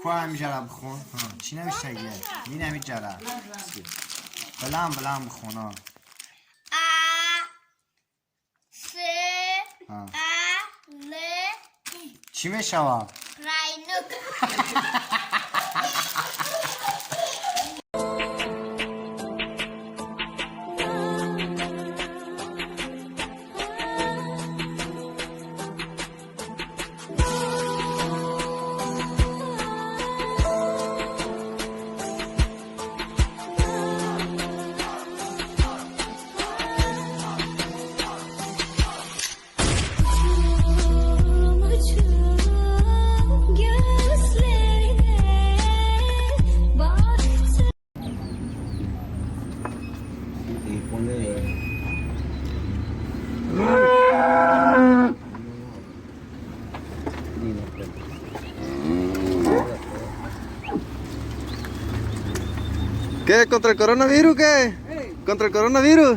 Ку, ҳамиҷара бихон. Чӣ навиштагия? Ин ҳамиҷара баланд баланд бихона. А С А Л. Чӣ мешавад? Тройник. Uçum gözlerine baktım. Y pone. ¿Qué? ¿Contra el coronavirus qué? ¿Contra el coronavirus?